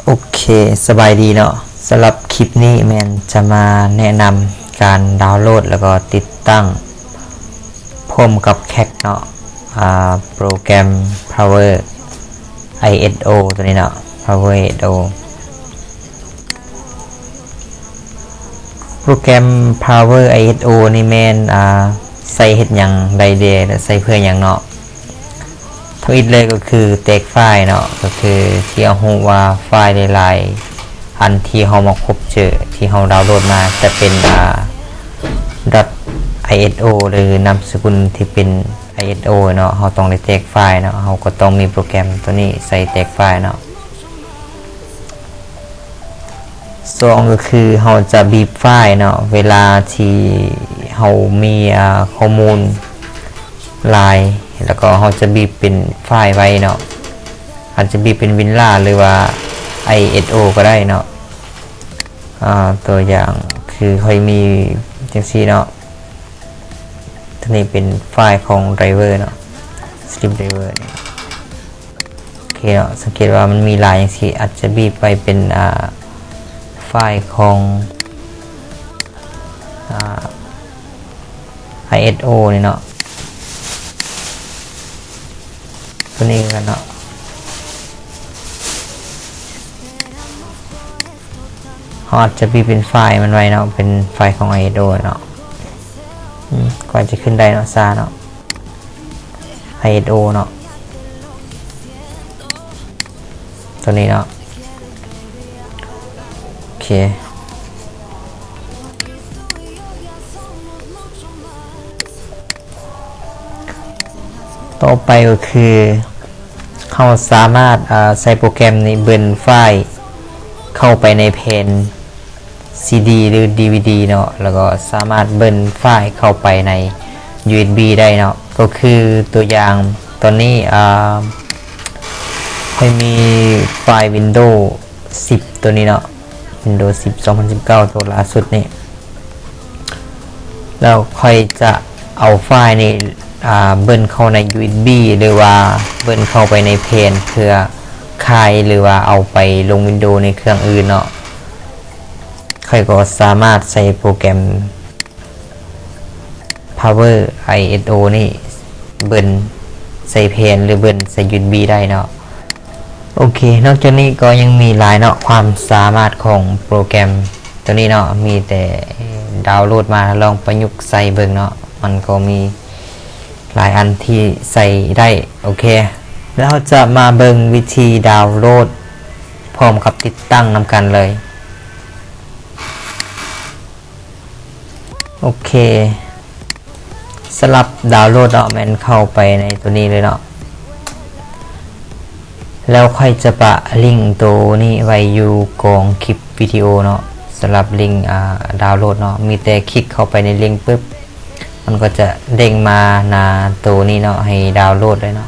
ໂອເຄ ສະບາຍດີເນາະ. ສຳລັບຄລິບນີ້ແມ່ນຈະມາແນະນຳການດາວໂຫຼດ ແລ້ວກໍຕິດຕັ້ງພ້ອມກັບແຄກເນາະ ອ່າ ໂປຣແກຣມ Power ໄອເອສໂອ ຕົວນີ້ເນາະ Power ໄອເອສໂອ. ໂປຣແກຣມ Power ໄອເອສໂອ ນີ້ແມ່ນ ອ່າ ໃຊ້ເຮັດຫຍັງໄດ້ແດ່ ແລະ ໃຊ້ເພື່ອຫຍັງເນາະ? ທຳອິດເລີຍກໍຄືແຕກໄຟລ໌ເນາະ ກໍຄືທີ່ເຮົາຮູ້ວ່າໄຟລ໌ຫຼາຍໆອັນທີ່ເຮົາມາພົບເຈີ ທີ່ເຮົາດາວໂຫຼດມາຈະເປັນ ອ່າ .iso ຫຼືນາມສະກຸນທີ່ເປັນ .iso ເນາະ. ເຮົາຕ້ອງໄດ້ແຕກໄຟລ໌ເນາະ ເຮົາກໍຕ້ອງມີໂປຣແກຣມຕົວນີ້ໃສ່ແຕກໄຟລ໌ເນາະ. ສອງ ກໍຄືເຮົາຈະບີບໄຟລ໌ເນາະ ເວລາທີ່ເຮົາມີ ອ່າ ຂໍ້ມູນຫຼາຍ ແລ້ວກໍເຮົາຈະບີບເປັນໄຟລ໌ໄວ້ເນາະ ອາດຈະບີບເປັນວິນລາ ຫຼືວ່າ ໄອເອສໂອ ກໍໄດ້ເນາະ. ອ່າ ຕົວຢ່າງຄືຂ້ອຍມີຈັ່ງຊີ້ເນາະ ຕົວນີ້ເປັນໄຟລ໌ຂອງໄດຣເວີເນາະ Slip Driver ນີ້. ໂອເຄເນາະ ສັງເກດວ່າມັນມີຫຼາຍຈັ່ງຊີ້ ອາດຈະບີບໄປເປັນ ອ່າ ໄຟລ໌ຂອງ ອ່າ ໄອເອສໂອ ນີ້ເນາະ ຕົວນີ້ຄືກັນເນາະ. ເຮົາອາດຈະບີບເປັນໄຟລ໌ມັນໄວ້ເນາະ ເປັນໄຟລ໌ຂອງ ໄອເອສໂອ ເນາະ. ອືມ ກວ່າຈະຂຶ້ນໄດ້ເນາະ ຊ້າເນາະ ໄອເອສໂອ ເນາະ ຕົວນີ້ເນາະ. ໂອເຄ ຕໍ່ໄປກໍຄືເຮົາສາມາດ ເອີ ໃຊ້ໂປຣແກຣມນີ້ເບິນໄຟລ໌ເຂົ້າໄປໃນແຜ່ນ ຊີດີ ຫຼື ດີວີດີ ເນາະ ແລ້ວກໍສາມາດເບິນໄຟລ໌ເຂົ້າໄປໃນ ຢູເອັສບີ ໄດ້ເນາະ. ກໍຄືຕົວຢ່າງຕອນນີ້ ອ່າ ຂ້ອຍມີໄຟລ໌ Windows ສິບ ຕົວນີ້ເນາະ Windows ສິບ ສອງພັນສິບເກົ້າ ຕົວລ່າສຸດນີ້ ແລ້ວຂ້ອຍຈະເອົາໄຟລ໌ນີ້ ອ່າ ເບິນເຂົ້າໃນ ຢູເອັສບີ ຫຼືວ່າເບິນເຂົ້າໄປໃນແຜ່ນເພື່ອຂາຍ ຫຼືວ່າເອົາໄປລົງ Windows ໃນເຄື່ອງອື່ນເນາະ. ຂ້ອຍກໍສາມາດໃຊ້ໂປຣແກຣມ Power ໄອເອສໂອ ນີ້ເບິນໃສ່ແຜ່ນ ຫຼື ເບິນໃສ່ ຢູເອັສບີ ໄດ້ເນາະ. ໂອເຄ ນອກຈາກນີ້ກໍຍັງມີຫຼາຍເນາະ ຄວາມສາມາດຂອງໂປຣແກຣມຕົວນີ້ເນາະ ມີແຕ່ດາວໂຫຼດມາລອງປະຍຸກໃສ່ເບິ່ງເນາະ ມັນກໍມີຫຼາຍອັນທີ່ໃສ່ໄດ້. ໂອເຄ ແລ້ວເຮົາຈະມາເບິ່ງວິທີດາວໂຫຼດພ້ອມກັບຕິດຕັ້ງນຳກັນເລີຍ. ໂອເຄ ສຳລັບດາວໂຫຼດເນາະ ແມ່ນເຂົ້າໄປໃນໂຕນີ້ເລີຍເນາະ ແລ້ວຂ້ອຍຈະປະລິງໂຕນີ້ໄວ້ຢູ່ກອງຄລິບວິດີໂອເນາະ. ສຳລັບລິງ ອ່າ ດາວໂຫຼດເນາະ ມີແຕ່ຄລິກເຂົ້າໄປໃນລິງປຶບ ມັນກໍຈະເດ້ງມາໜ້າໂຕນີ້ເນາະ ໃຫ້ດາວໂຫຼດເລີຍເນາະ.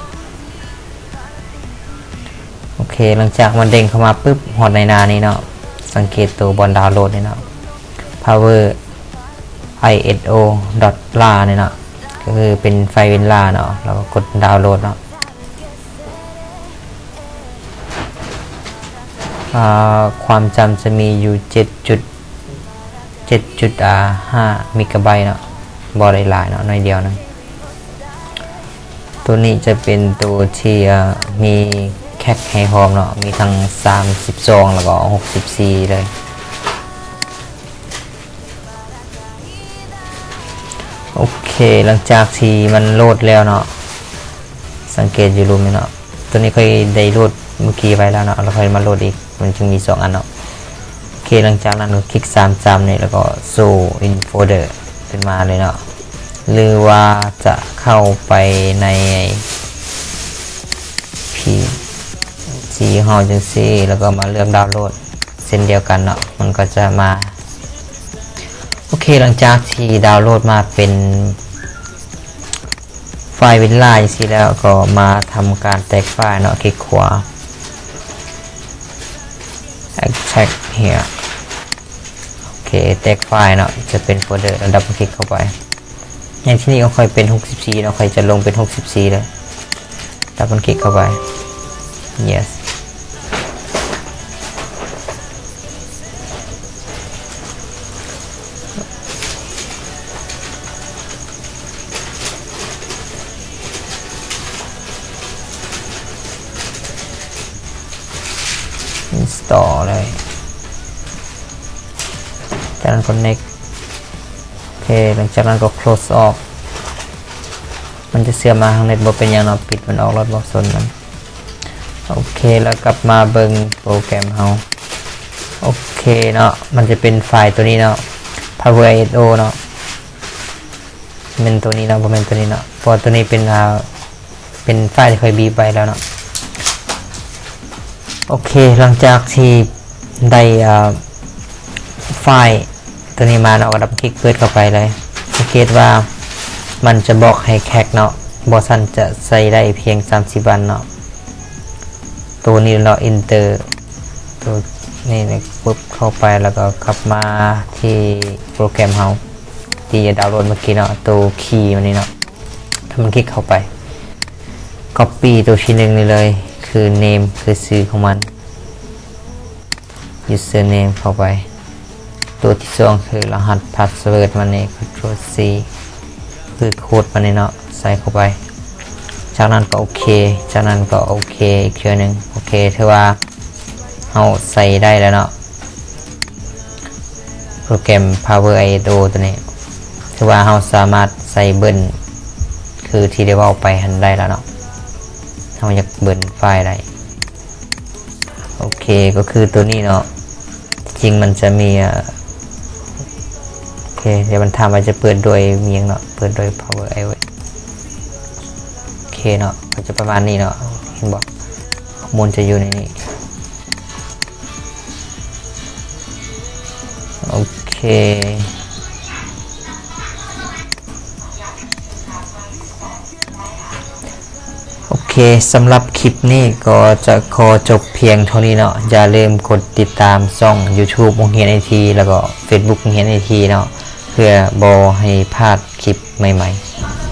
ໂອເຄ ຫຼັງຈາກມັນເດ້ງເຂົ້າມາປຶບ ຮອດໃນໜ້ານີ້ເນາະ ສັງເກດໂຕບ່ອນດາວໂຫຼດນີ້ເນາະ power iso.lar ນີ້ເນາະ ກໍຄືເປັນໄຟລ໌ວິນລາເນາະ ແລ້ວກໍກົດດາວໂຫຼດເນາະ. ອ່າ ຄວາມຈຳຈະມີຢູ່ເຈັດຈຸດ ເຈັດຈຸດຫ້າເມກາໄບເນາະ ບໍ່ໄດ້ຫຼາຍເນາະ ໜ້ອຍດຽວໜຶ່ງ. ໂຕນີ້ຈະເປັນໂຕທີ່ ເອີ ມີແຄກໃຫ້ພ້ອມເນາະ ມີທັງສາມສິບສອງ ແລ້ວກໍຫົກສິບສີ່ເລີຍ. ໂອເຄ ຫຼັງຈາກທີ່ມັນໂຫຼດແລ້ວເນາະ ສັງເກດຢູ່ລຸ່ມນີ້ເນາະ ໂຕນີ້ຂ້ອຍໄດ້ໂຫຼດມື້ກີ້ໄວ້ແລ້ວເນາະ ແລ້ວຂ້ອຍມາໂຫຼດອີກ ມັນຈຶ່ງມີສອງອັນເນາະ. ໂອເຄ ຫຼັງຈາກນັ້ນກໍຄລິກສາມຈ້ຳນີ້ ແລ້ວກໍ Show in Folder ຂຶ້ນມາເລີຍເນາະ ຫຼືວ່າຈະເຂົ້າໄປໃນ ພີຊີ ຂອງເຮົາຈັ່ງຊີ້ ແລ້ວກໍມາເລືອກດາວໂຫຼດເຊັ່ນດຽວກັນເນາະ ມັນກໍຈະມາ. ໂອເຄ ຫຼັງຈາກທີ່ດາວໂຫຼດມາເປັນ ໄຟລ໌ວິນລາຈັ່ງຊີ້ແລ້ວ ກໍມາທຳການແຕກໄຟລ໌ເນາະ ຄລິກຂວາ Extract here. ໂອເຄ ແຕກໄຟລ໌ເນາະ ຈະເປັນໂຟລເດີ ແລ້ວດັບເບິນຄລິກເຂົ້າໄປ. ຢ່າງທີ່ນີ້ຂອງຂ້ອຍເປັນຫົກສິບສີ່ເນາະ ຂ້ອຍຈະລົງເປັນຫົກສິບສີ່ເລີຍ ດັບເບິນຄລິກເຂົ້າໄປ Yes. install ເລີຍ ຈາກນັ້ນ connect ໂອເຄ ຫຼັງຈາກນັ້ນກໍ close ອອກ ມັນຈະເຊື່ອມມາທາງເນັດ ບໍ່ເປັນຫຍັງເນາະ ປິດມັນອອກໂລດ ບໍ່ສົນມັນ. ໂອເຄ ແລ້ວກັບມາເບິ່ງໂປຣແກຣມເຮົາ. ໂອເຄເນາະ ມັນຈະເປັນໄຟລ໌ຕົວນີ້ເນາະ Power ISO ເນາະ ແມ່ນຕົວນີ້ເນາະ ບໍ່ແມ່ນຕົວນີ້ເນາະ ເພາະວ່າຕົວນີ້ເປັນ ອ່າ ເປັນໄຟລ໌ທີ່ຂ້ອຍບີບໄວ້ແລ້ວເນາະ. ໂອເຄ ຫຼັງຈາກທີ່ໄດ້ ອ່າ ໄຟລ໌ຕົວນີ້ມາເນາະ ກໍດັບເບິນຄລິກເປີດເຂົ້າໄປເລີຍ. ສັງເກດວ່າມັນຈະບອກໃຫ້ແຄກເນາະ ບໍ່ຊັ້ນຈະໃຊ້ໄດ້ພຽງສາມສິບວັນເນາະ. ໂຕນີ້ເນາະ Enter ໂຕນີ້ ປຶບ ເຂົ້າໄປ ແລ້ວກໍກັບມາທີ່ໂປຣແກຣມເຮົາ ທີ່ດາວໂຫຼດເມື່ອກີ້ເນາະ ໂຕຄີມັນນີ້ເນາະ. ຖ້າມັນຄລິກເຂົ້າໄປ copy ໂຕທີໜຶ່ງນີ້ເລີຍ ຄື name ຄືຊື່ຂອງມັນ username ເຂົ້າໄປ. ໂຕທີສອງຄືລະຫັດ password ມັນນີ້ Ctrl C ຄືໂຄດມັນນີ້ເນາະ ໃສ່ເຂົ້າໄປ. ຈາກນັ້ນກໍໂອເຄ ຈາກນັ້ນກໍໂອເຄອີກເທື່ອໜຶ່ງ. ໂອເຄ ຖືວ່າເຮົາໃຊ້ໄດ້ແລ້ວເນາະ ໂປຣແກຣມ Power ISO ຕົວນີ້ ຖືວ່າເຮົາສາມາດໃຊ້ເບິນ ຄືທີ່ໄດ້ເວົ້າໄປຫັ້ນໄດ້ແລ້ວເນາະ. ເຮົາຢາກເບິນໄຟລ໌ໄດ້. ໂອເຄ ກໍຄືຕົວນີ້ເນາະ ທີ່ຈິງມັນຈະມີ ເອີ ໂອເຄ ດຽວມັນຖາມວ່າຈະເປີດດ້ວຍຫຍັງເນາະ ເປີດດ້ວຍ Power ISO ໂອເຄເນາະ ກໍຈະປະມານນີ້ເນາະ ເຫັນບໍ່ ຂໍ້ມູນຈະຢູ່ໃນນີ້. ໂອເຄ ໂອເຄ ສຳລັບຄລິບນີ້ກໍຈະຂໍຈົບພຽງເທົ່ານີ້ເນາາະ. ຢ່າລືມກົດຕິດຕາມຊ່ອງ YouTube ໂຮງຮຽນໄອທີ ແລ້ວກໍ Facebook ໂຮງຮຽນໄອທີເນາະ ເພື່ອບໍ່ໃຫ້ພາດຄລິບໃໝ່ໆ.